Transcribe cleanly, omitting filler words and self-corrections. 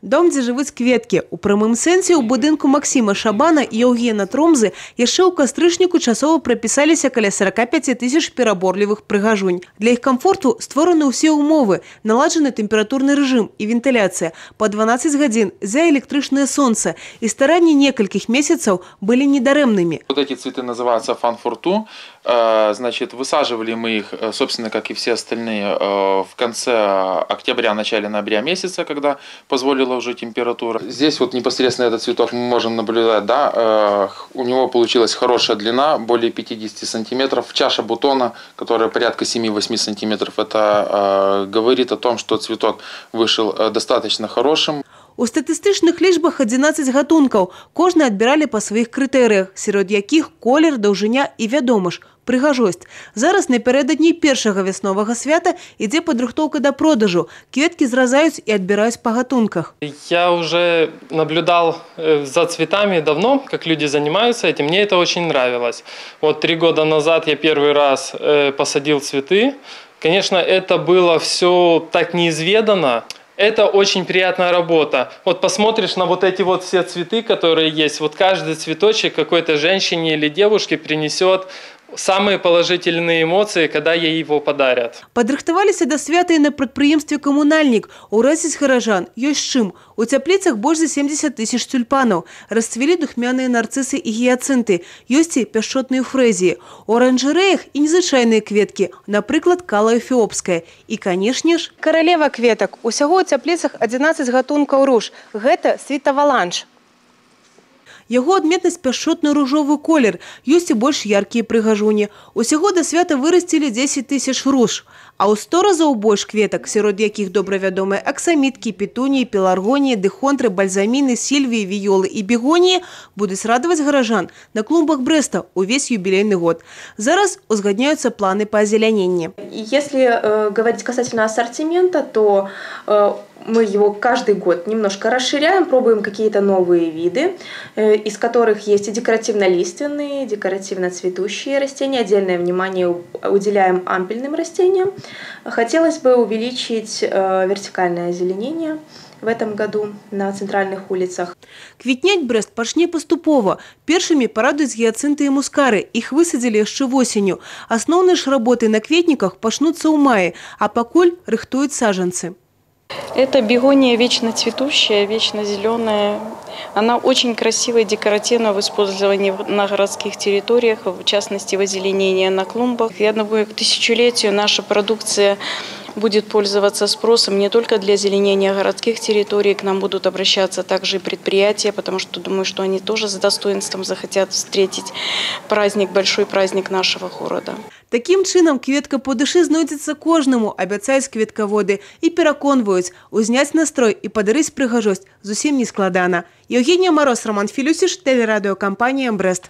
Дом, дзе жывуць кветкі. У прамым сэнсе ў будынку Максіма Шабана і Яўгена Тромзы яшчэ ў кастрычніку часова прапісаліся каля 45 тысяч пераборлівых прыгажунь. Для іх камфорту створаны ўсе ўмовы, наладжаны тэмпературны рэжым і вентыляцыя. Па 12 гадзін за электрычнае сонца. І старанні некалькіх месяцаў былі недарэмнымі. Вот эти цветы называются фанфурту. Значит, высаживали мы их, собственно, как и все остальные, в конце октября, начале ноября месяца, когда позволила уже температура. Здесь вот непосредственно этот цветок мы можем наблюдать, да, у него получилась хорошая длина, более 50 сантиметров. Чаша бутона, которая порядка 7-8 сантиметров, это говорит о том, что цветок вышел достаточно хорошим. У статыстычных лічбах 11 гатункаў. Кожны адбіралі па сваіх крытэрыях, сярод якіх колер, даўжыня і, вядома ж, прыгажосць. Зараз напярэдадні першага вясновага свята ідзе падрыхтоўка да продажу. Кветкі зразаюць і адбіраюць па гатунках. Я уже наблюдал за цветами давно, как люди занимаются этим. Мне это очень нравилось. Вот 3 года назад я первый раз посадил цветы. Конечно, это было все так неизведанно. Это очень приятная работа. Вот посмотришь на вот эти вот все цветы, которые есть. Вот каждый цветочек какой-то женщине или девушке принесет самые положительные эмоции, когда ей его подарят. Падрыхтаваліся да свята і на прадпрыемстве «Камунальнік». Уразіць гараджан ёсць чым. У цяпліцах больш за 70 тысяч цюльпанаў. Расцвілі духмяныя нарцысы і гіяцынты. Ёсць і пяшчотныя фрэзіі. У аранжарэях і незвычайныя кветкі, напрыклад, кала эфіопская. І, канешне ж, каралева кветак. Усяго ў цяпліцах 11 гатункаў руж. Гэта світаваланж. Яго адметнасць пяшчотны ружовы колер, ёсць і больш яркія прыгажуні. Усяго да свята вырасцілі 10 тысяч руж, а ў 100 разоў больш кветак, сярод якіх добра вядомыя аксаміткі, петуніі, пеларгоніі, дыхонтры, бальзаміны, сільвіі, віёлы і бегоніі, будуць радаваць гараджан на клумбах Брэста ўвесь юбілейны год. Зараз узгадняюцца планы па азеляненні. Если говорить касательно ассортимента, то мы его каждый год немножко расширяем, пробуем какие-то новые виды, из которых есть и декоративно-лиственные, декоративно-цветущие растения. Отдельное внимание уделяем ампельным растениям. Хотелось бы увеличить вертикальное озеленение в этом году на центральных улицах. Квітнець Брэст пачне паступова. Першымі парадуюць гіяцынты і мускары. Іх высадзілі яшчэ восенню. Асноўныя ж работы на кветніках пачнуцца ў маі, а пакуль рыхтуюць сажанцы. Это бегония вечно цветущая, вечно зеленая. Она очень красивая, декоративна в использовании на городских территориях, в частности в озеленении на клумбах. Я думаю, к тысячелетию наша продукция будет пользоваться спросом не только для озеленения городских территорий, к нам будут обращаться также и предприятия, потому что думаю, что они тоже с достоинством захотят встретить праздник, большой праздник нашего города. Такім чынам, кветка па душы знойдзецца кожнаму, абяцаюць кветкаводы і пераконваюць, узняць настрой і падарыць прыгажосць зусім не складана. Яўгенія Мароз, Роман Філюсіш, тэлерадыёкампанія «Брэст».